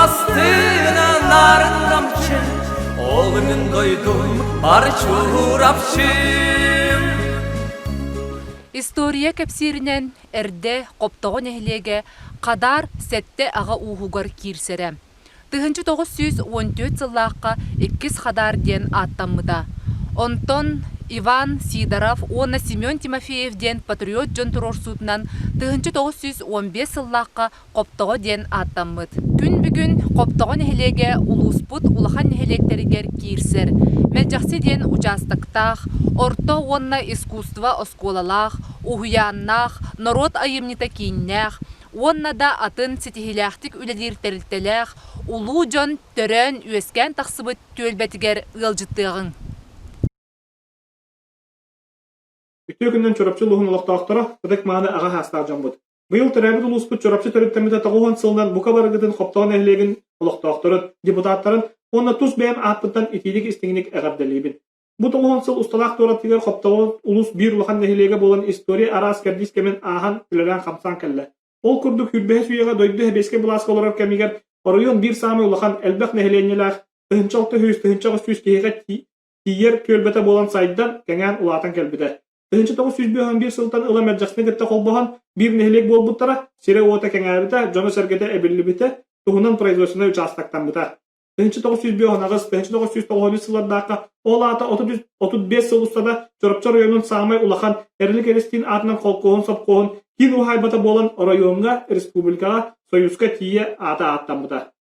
Куоластыынан нарын намчы, Ол мин дойдум бар Чурапчым. История кэпсииринэн, эрдэ Хоптоҕо нэһилиэгэ Хадаар сэттэ аҕа ууһугар киирсэрэ. 1914 сыллаахха иккис Хадаар диэн ааттаммыта. Онтон Иван Сидоров уонна Семен Тимофеев диэн патриот дьон туруорсуутунан 1915 сыллаахха Хоптоҕо диэн ааттаммыт. Күн бүгүн Хоптоҕо нэһилиэгэ улууспут улахан нэһилиэктэригэр киирсэр. Мэлдьэхси диэн учаастактаах, орто уонна искусство оскуолалаах, уһуйааннаах, норуот айымньыта кииннээх уонна да атын ситиһиилээхтик үлэлиир тэрилтэлээх улуу дьон төрөөн-үөскээн тахсыбыт түөлбэтигэр ыалдьыттыаҕыҥ. Үтүө күнүнэн Чурапчы улууһун олохтоохторо, ытык-мааны аҕа саастаах дьоммут. Быйыл төрөөбүт улууспут Чурапчы төрүттэммитэ 90 сылынан бука барыгытын Хоптоҕо нэһилиэгин олохтоохторун, депутаттарын уонна тус бэйэм ааппыттан итиитик-истиҥник эҕэрдэлиибин. Бу 90 сыл усталаах туоратыгар Хоптоҕо улуус биир улахан нэһилиэгэ буолан история араас кэрдиис кэмин ааһан үлэлээн-хамсаан кэллэ. Ол курдук сүүрбэһис үйэҕэ дойду сэбиэскэй былааска олорор кэмигэр оройуон биир саамай улахан, элбэх нэһилиэнньэлээх, 1600, 1800 киһиэхэ тиийэр түөлбэтэ буолан сайдан, кэҥээн улаатан кэлбитэ. 1951 сылтан ыла Мэлдьэхсини кытта холбоһон биир нэһилиэк буолбуттара, сирэ-уота кэҥээбитэ, дьоно-сэргэтэ эбиллибитэ, туһунан производственнай учаастактаммыта. 1958, 1993 сыллардаахха ол аата 35 сыл устата Чурапчы оройуонун саамай улахан Эрилик Эристиин аатынан холкуоһун сопхуоһун киин уһаайбата буолан оройуоҥҥа, республикаҕа, Союзка тиийэ аата ааттаммыта.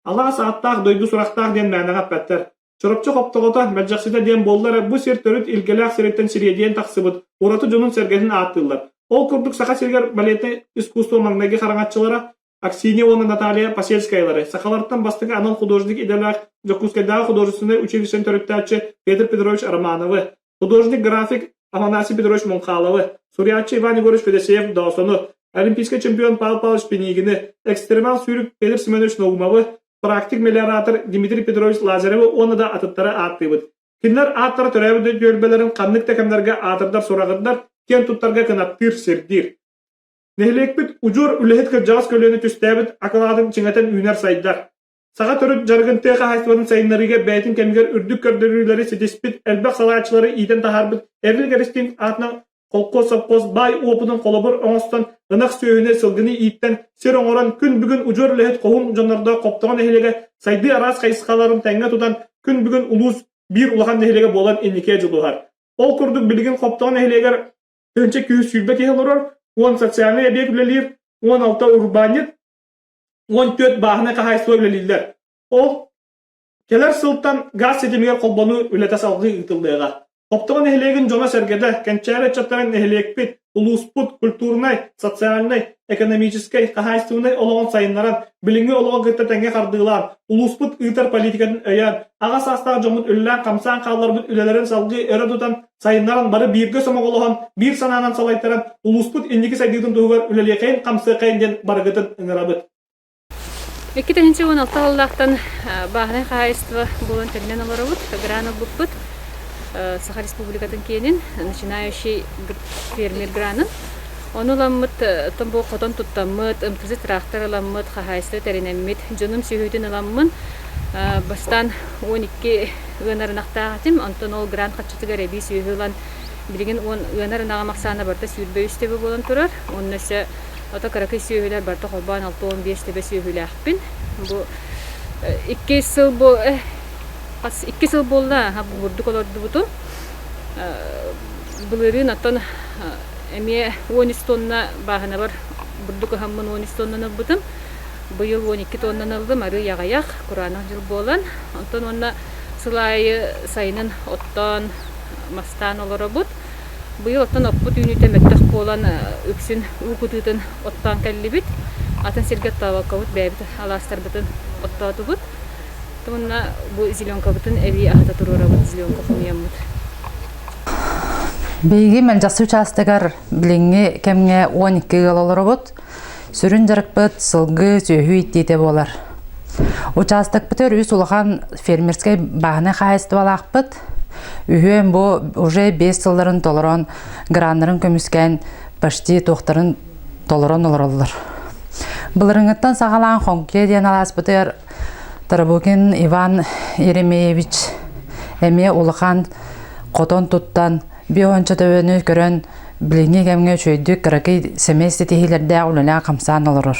Алаас ааттаах дойду сурахтаах диэн мээнэҕэ эппэттэр. Чурапчы хоптоҕото, Мэлдьэхситэ диэн буолла эрэ бу сир төрүт илгэлээх сириттэн сириэдийэн тахсыбыт ураты дьонун-сэргэтин ааттыыллар. Ол курдук Саха сиригэр балетнай искусство маҥнайгы хараҥаччылара Аксинья уонна Наталья Посельскаялары, сахалартан бастакы анал художник идэлээх Дьокуускайдааҕы художественнай училищены төрүттээччи Петр Петрович Романовы, художник-график Афанасий Петрович Мунхаловы, суруйааччы Иван Егорович Федосеев-Доосону, олимпийскай чемпион Павел Павлович Пинигини, экстремал сүүрүк Петр Семенович Наумовы, практик-мелиоратор Дмитрий Петрович Лазаревы уонна да атыттары ааттыыбыт. Кинилэр ааттара төрөөбүт түөлбэлэрин ханнык да кэмнэргэ аатырдар-сураҕырдар, киэн туттарга кынаттыыр, сирдиир. Нэһилиэкпит удьуор үлэһит кырдьаҕас көлүөнэ түстээбит акылаатын чиҥэтэн үүнэр-сайдар. Саха төрүт дьарыгын тыа хаһаайыстыбатын сайыннарыыга бэйэтин кэмигэр үрдүк көрдөрүүлэри ситиспит, элбэх салайааччылары иитэн таһаарбыт Эрилик Эристиин аатынан холкуос-сопхуос баай уопутун холобур оҥостон, ынах сүөһүнү, сылгыны ииттэн, сир оҥорон, күн бүгүн удьуор үлэһит хоһуун дьоннордоох Хоптоҕо нэһилиэгэ сайдыы араас хайысхаларын тэҥҥэ тутан, күн бүгүн улуус биир улахан нэһилиэгэ буолан инникигэ дьулуһар. Ол курдук билигин Хоптоҕо нэһилиэгэр 1120 киһи олорор, 10 социальнай эбиэк үлэлиир, 16 урбаанньыт, 14 бааһынай хаһаайыстыба үлэлииллэр. Ол кэлэр сылтан гаас ситимигэр холбонуу үлэтэ салҕыы ыытыллыаҕа. Хоптоҕо нэһилиэгин дьоно-сэргэтэ, кэнчээри ыччаттарын нэһилиэкпит, улууспут культурнай, социальнай, экономическай, хаһаайыстыбаннай олоҕун сайыннаран, билиҥҥи олоҕу кытта тэҥҥэ хардыылаан, улууспут ыытар политикатын өйөөн, аҕа саастаах дьоммут үлэлээн-хамсаан хаалларбыт үлэлэрин салгыы өрө тутан, сайыннаран бары бииргэ сомоҕолоһон, биир санаанан салайтаран, улууспут инники сайдыытын туһугар үлэлиэхэйин-хамсыахайын диэн барыгытын ыҥырабыт. 2016 сыллаахтан бааһынай хаһаайыстыба буолан тэринэн олоробут, гран ылбыппыт. Саха Республикатын киэнин начинающий фермер гранын. Ону ыламмыт, оттон бу хотон туттаммыт, МТЗ трактор ыламмыт, хаһаайыстыба тэринэммит, дьонум сүөһүтүн ыламмын, бастаан 12 ыанар ынахтаах этим, онтон ол грант харчытыгар эбии сүөһү ылан, билигин уон ыанар ынаҕым ахсаана барыта 23 төбө буолан турар. Уонна өссө ото кыракый сүөһүлэр барыта холбоон 65 төбө сүөһүлээхпин. Бу икки сыл бу хас икки сыл буолла бурдук олордубутум. Былырыын оттон эмиэ 13 тонна бааһынабар бурдук ыһаммын 13 тоннаны ылбытым. Быйыл 12 тоннаны ыллым, арыый аҕыйах, кураанах дьыл буолан. Онтон уонна сыл аайы сайынын оттоон, мастаан олоробут. Быйыл оттон оппут үүнүүтэ мөлтөх буолан, үксүн уу кутуутун оттоон кэллибит. Атын сиргэ оттообоккобут, бэйэбит алаастарбытын оттоотубут. Уонна бу зеленкабытын эбии аһата туруорабыт, зеленка хомуйаммыт. Биһиги Мэлдьэхси учаастагар билиҥҥи кэмҥэ 12 ыал олоробут. Сүрүн дьарыкпыт сылгы, сүөһү ииттиитэ буолар. Учаастакпытыгар үс улахан фермерскэй бааһынай хаһаайыстыбалаахпыт. Үһүөн бу уже биэс сылларын толорон, граннарын көмүскээн почти туохтарын толорон олороллор. Былырыҥҥыттан саҕалаан Хоҥкуйа диэн алааспытыгар Тарабукин Иван Еремеевич эмиэ улахан хотон туттан, биэс төбөнү көрөн, билиҥҥи кэмҥэ үчүгэйдик кыракый сэмэй ситиһиилэрдээх үлэлээн-хамсаан олорор.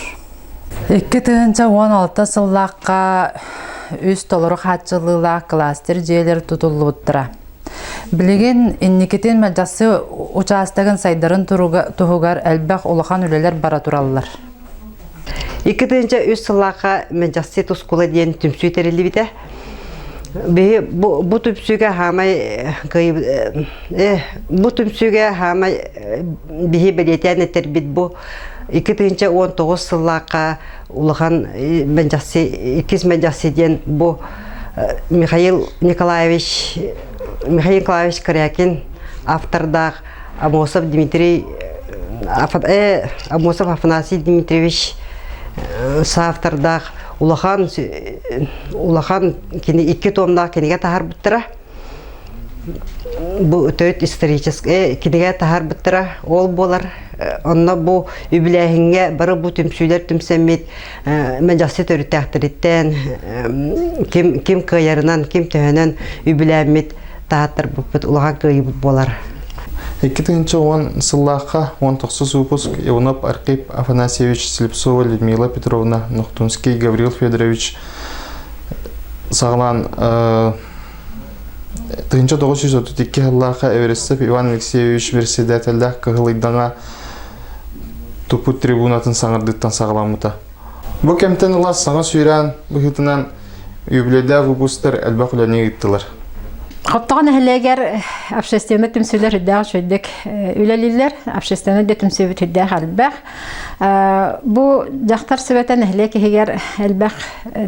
2016 сыллаахха үс толору хааччыллыылаах кластер дьиэлэр тутуллубуттара. Билигин инникитин Мэлдьэхси учаастагын сайдарын туһугар элбэх улахан үлэлэр бара тураллар. 2003 сыллаахха Мэлдьэхси тускула диэн түмсүү тэриллибитэ. Биһи бу, бу түмсүүгэ хаамай бу түмсүүгэ хаамай биһи бэлиэтээн этэрбит бу 2019 сыллаахха улахан Мэлдьэхси иккис Мэлдьэхси диэн бу Михаил Николаевич Михаил Николаевич Корякин автордаах Амосов Дмитрий Амосов Афанасий Дмитриевич соавтордаах улахан улахан кини икки томнаах кинигэ таһаарбыттара бу төрүт историческай кинигэ таһаарбыттара ол буолар онно бу үбүлээһиҥҥэ бары бу түмсүүлэр түмсэммит мэлдьэхси төрүттээхтэриттэн ким ким кыайарынан ким төһөнөн үбүлээммит таһааттарбыппыт улахан кыайыыбыт буолар. 2010 сыллаахха 19 выпуск Иванов Архип Афанасьевич Слепцова Людмила Петровна Нохтунский Гаврил Федорович саҕалаан 1932 сыллаахха Эверестов Иван Алексеевич председателлээх Кыһыл Ыйдаҥа туппут трибунатын саҥардыыттан саҕаламмыта. Бу кэмтэн ыла саҥа сүүрээн быһыытынан юбилейдаах выпустар элбэх үлэни ыыттылар. Хоптоҕо нэһилиэгэр общественнай түмсүүлэр үрдээх үчүгэйдик үлэлииллэр. Общественнай да түмсүүбүт үрдээх элбэх. Бу дьахтар сүбэтэ нэһилиэк иһигэр элбэх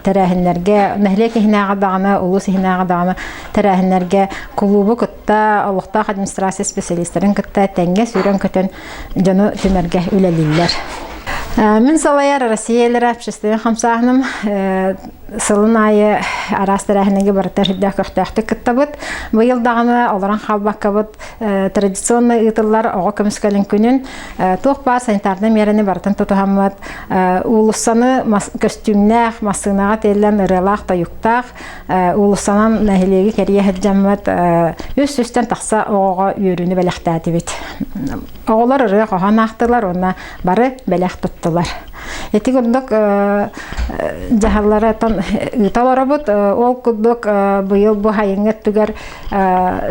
тэрээһиннэргэ, нэһилиэк иһинээҕи даҕаны, улуус иһинээҕи даҕаны тэрээһиннэргэ кулуубу кытта, олохтоох администрация специалистарын кытта тэҥҥэ сүүрэн-көтөн дьону түмэргэ үлэлииллэр. Мин салайар Россия элэрэ общественнай хамсааһыным сылын аайы араас тэрээһиннэргэ барыта сүрдээх көхтөөхтүк кыттабыт. Быйыл даҕаны олорон хаалбаккабыт традиционно ыытыллар оҕо көмүскэлин күнүн туох баар санитарнай миэрэни барытын тутуһаммыт уулуссаны көстүүмнээх массыынаҕа тиэллэн ырыалаах-тойуктаах уулуссанан нэһилиэги кэрийэ сылдьаммыт үс сүүстэн тахса оҕоҕо үөрүүнү бэлэхтээтибит. Оҕолор ырыа хоһоон аахтылар уонна бары бэлэх туттулар. Ити курдук дьаһаллары ыыта олоробут. Ол курдук быйыл бу сайыҥҥы өттүгэр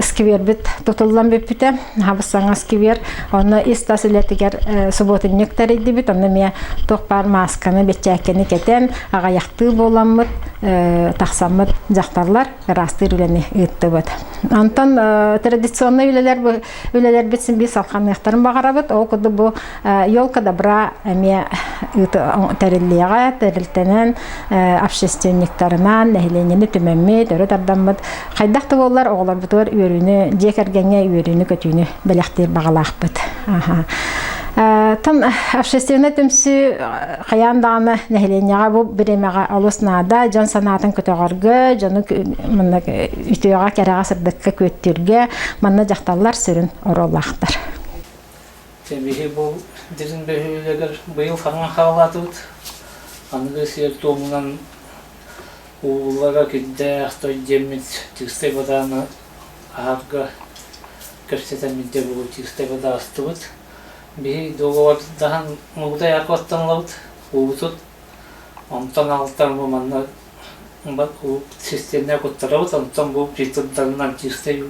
сквербит тутуллан бүппүтэ. Хабыс саҥа сквер. Онно ис-тас үлэтигэр субуотунньук тэрийдибит. Онно эмиэ туох баар маасканы, бэчээккэни кэтэн, аҕыйахтыы буоламмыт, тахсаммыт дьахталлар ыраастыыр үлэни ыыттыбыт. Онтон традиционнай үлэлэр үлэлэрбит син биир салханыахтарын баҕарабыт. Ол курдук бу елка добра эмиэ тэриллиэҕэ, тэрилтэнэн общественниктарынан, нэһилиэнньэни түмэммит, өрө тардаммыт. Хайдах да буоллар оҕолорбутугар үөрүүнү, дьиэ кэргэҥҥэ үөрүүнү-көтүүнү бэлэхтиир баҕалаахпыт. Тон общественнай түмсүү хайаан даҕаны нэһилиэнньэҕэ бу бириэмэҕэ олус наада. Дьон санаатын көтөҕөргө, дьону манна үтүөҕэ, кэрэҕэ, сырдыкка күөттүүргэ манна дьахталлар сүрүн оруоллаахтар. Биһи бу Дирин бөһүөлэгэр быйыл хаҥан хаалаатыбыт. Аныгы сиэр туомунан ууллара кирдээх той диэммит чыыстай бадааны аһарга кэпсэтэммит дьэ бу чыыстай бадаастыбыт. Биһи договордаһан Мугудай Акваттан ылабыт уубутун. Онтон алтан бу манна систиэмэ куттарабыт, онтон бу фильтрдарынан чистай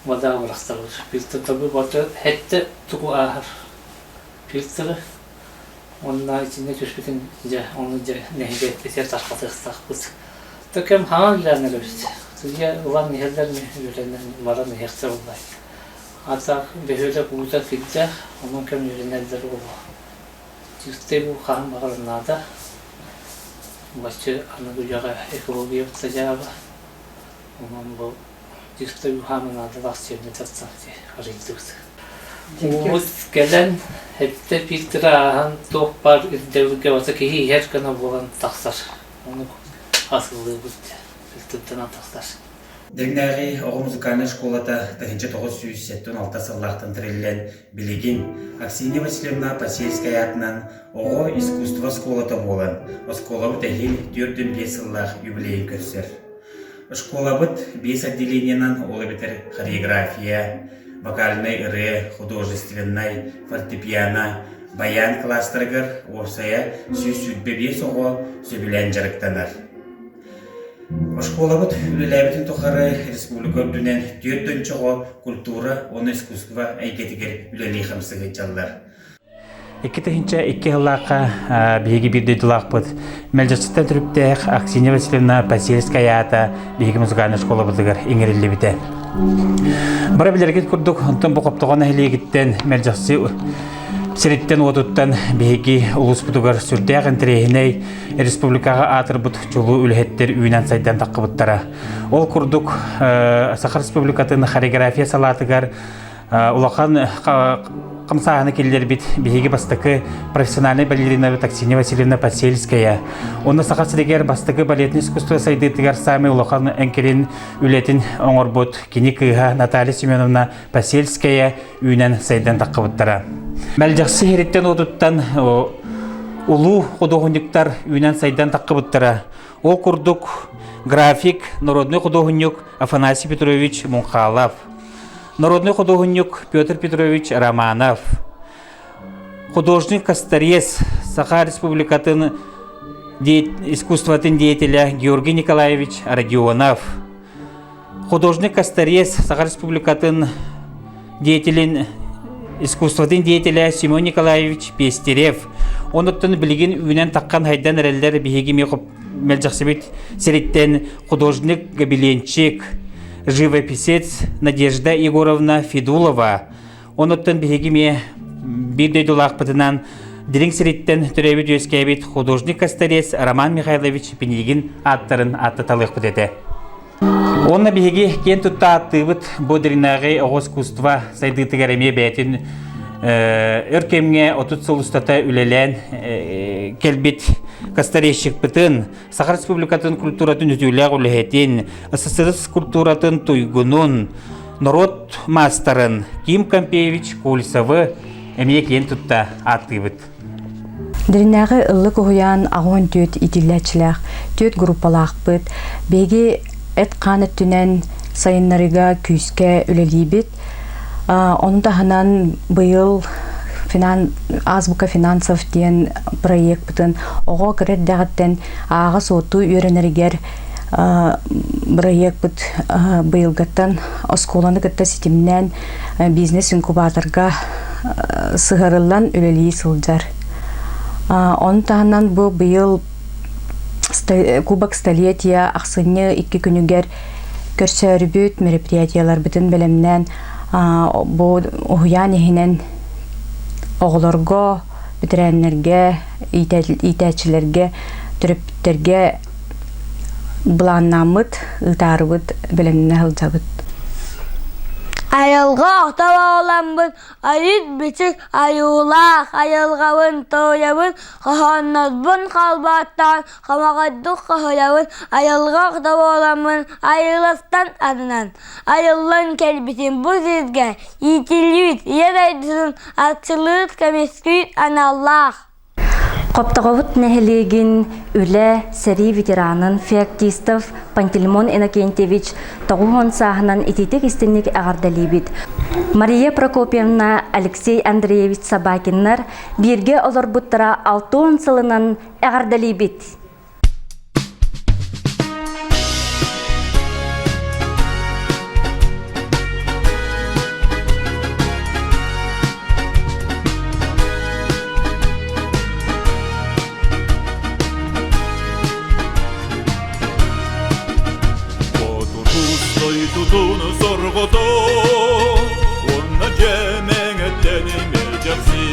вода бырахтарабыт. Фильтрдарбыт барыта хэттэ тугу ааһар фильтры уонна итиннэ түспүтүн дьэ ону дьэ нэһилиэкпитигэр тарҕатыахтаахпыт. То кэм хаҥан үлээн эрэбит. Сыыйа ылан иһэллэр үөрэнэн баран иһиэхтэр буоллай. А так бөһүөлэк уута кирдээх, онон кэм үөрэнэллэр буолуо. Чистай бу хаһан баҕарар наада. Бачча аныгы үйэҕэ экология садьааба. Онон бу чистай хаама наадалаах сиэринэ тахсан арыйдыбыт. Уубут кэлэн, эттэ фильтры ааһан туох баар ирдэбилгэ бата киһи иһэр гына буолан тахсар. Ону асыллыыбыт фильтрданан тахсар. Дириҥнээҕи оҕо музыкальнай школата 1976 сыллаахтан тэриллэн, билигин Аксинья Васильевна Посельская аатынан оҕо искусство оскуолата буолан, оскуолабыт эһиил 45 сыллаах юбилейын көрсөр. Школабыт биэс отделениенан, ол эбэтэр хореография, вокальнай ырыа, художественнай, фортепиано, баян кылаастарыгар уопсайа 125 оҕо сөбүлээн дьарыктанар. Оскуолабыт үлэлээбитин тухары республика үрдүнэн түөрт ончоҕо культура уонна искусство эйгэтигэр үлэлии-хамсыы сылдьаллар. 2002 сыллаахха биһиги биир дойдулаахпыт Мэлдьэхситтэн төрүттээх Аксинья Васильевна Посельская аата биһиги музыкальнай школабытыгар иҥэриллибитэ. Бары билэргит курдук, онтон бу Хоптоҕо нэһилиэгиттэн Мэлдьэхси сириттэн-уотуттан биһиги улууспутугар сүрдээх интэриэһинэй республикаҕа аатырбыт чулуу үлэһиттэр үүнэн сайдан таххыбыттара. Ол курдук Саха Республикатын хореография салаатыгар улахан хамсааһыны киллэрбит биһиги бастакы профессиональный балерина Аксинья Васильевна Посельская. Онно Саха сиригэр бастакы балетный искусство сайдыытыгар саамай улахан эҥкилин үлэтин оҥорбут кини кыыһа Наталья Семеновна Посельская үүнэн сайдан таххыбыттара. Мэлдьэхси иһириттэн уотуттан улуу худуоһунньуктар үүнэн сайдан таххыбыттара. Ол курдук график, народный худуоһунньук Афанасий Петрович Мунхалов, народный худуоһунньук Петр Петрович Романов, художник Косторез, Саха Республикатын искусствотын деятеля Георгий Николаевич Родионов, художник Косторез, Саха Республикатын деятелин искусствотын деятеля Семен Николаевич Пестерев. Онуттан билигин үүнэн таххан хайдан эрэллэр биһиги мэлдьэхсибит сириттэн художник гобеленчик, живописец Надежда Егоровна Федулова. Онуттан биһиги эмиэ биир дойдулаахпытынан дириҥ сириттэн төрөөбүт үөскээбит художник косторез Роман Михайлович Пинигин ааттарын ааттаталыахпыт этэ. Уонна биһиги киэн тутта ааттыыбыт бу дириҥнээҕи оҕо искусство сайдыытыгар эмиэ бэйэтин өр кэмҥэ 30 сыл устата үлэлээн кэлбит косторезчикпытын, Саха Республикатын культуратын үтүөлээх үлэһитин, СССР культуратын туйгунун, норуот маастарын Ким Компеевич Кольцевы эмиэ киэн тутта ааттыыбыт. Диринээҕи ыллык уһуйаан аҕыс түөрт иитиллээччилээх түөрт группалаахпыт. Биһиги эт-хаан өттүнэн сайыннарыыга күүскэ үлэлиибит. Ону таһынан быйыл Азбука финансов диэн проекпытын оҕо кыра эрдэҕиттэн ааҕа-суоттуу үөрэнэригэр бырайыакпыт быйылгыттан оскуоланы кытта ситимнээн бизнес-инкубаторга сыһарыллан үлэлии сылдьар. Ону таһынан бу быйыл Кубок столетия ахсынньы икки күнүгэр көрсөөрүбүт мероприятиеларбытын бэлэмнээн бу уһуйаан иһинэн оҕолорго, бэтэрээннэргэ, иитээччилэргэ, төрөппүттэргэ былааннааммыт, ыытаарыбыт бэлэмнэнэ сылдьабыт. Айылҕа охто-оҕоламмыт айыт-бичик айуулаах айылҕабын туойабын, хоһооннорбун халбааттаан хамаҕайдык хоһуйабын, айылҕа охто-оҕоламмын айыластан арынан, айыллан кэлбитим бу сиргэ иитиллибит ийэ дойдутун арчылыыр, көмүскүүр аналлаах. Хоптоҕобут нэһилиэгин үлэ, сэрии ветеранын Феоктистов Пантелеймон Иннокентьевич 90 сааһынан итиитик истинник эҕэрдэлиибит. Мария Прокопьевна, Алексей Андреевич Собакиннар бииргэ олорбуттара 60 сылынан эҕэрдэлиибит! Дойдутун сорҕото уонна дьэ мэҥэттэн мэлдьэхси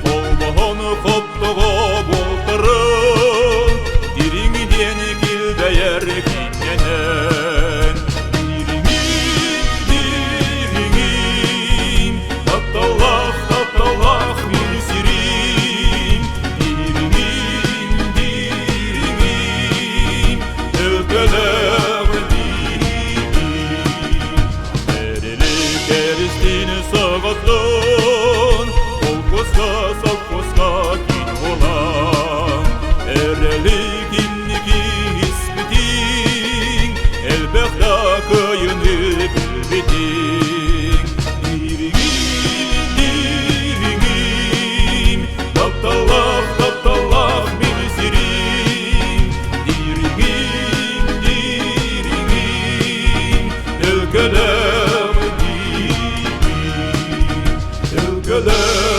холбоһон хоптоҕо буолтарын дириҥ диэн килбэйэр кииннэнэн дириҥин дириҥин тапталлаах тапталлаах мин сирим дириҥин дириҥин өлгөлөөх дириҥин. Эрэллик инники испитиҥ, элбэх да кыайыны билбитиҥ. Дириҥим, дириҥим, тапталлаах, тапталлаах мин сирим. Дириҥим, дириҥим, төлкөлөөх дириҥ, төлкөлөөх.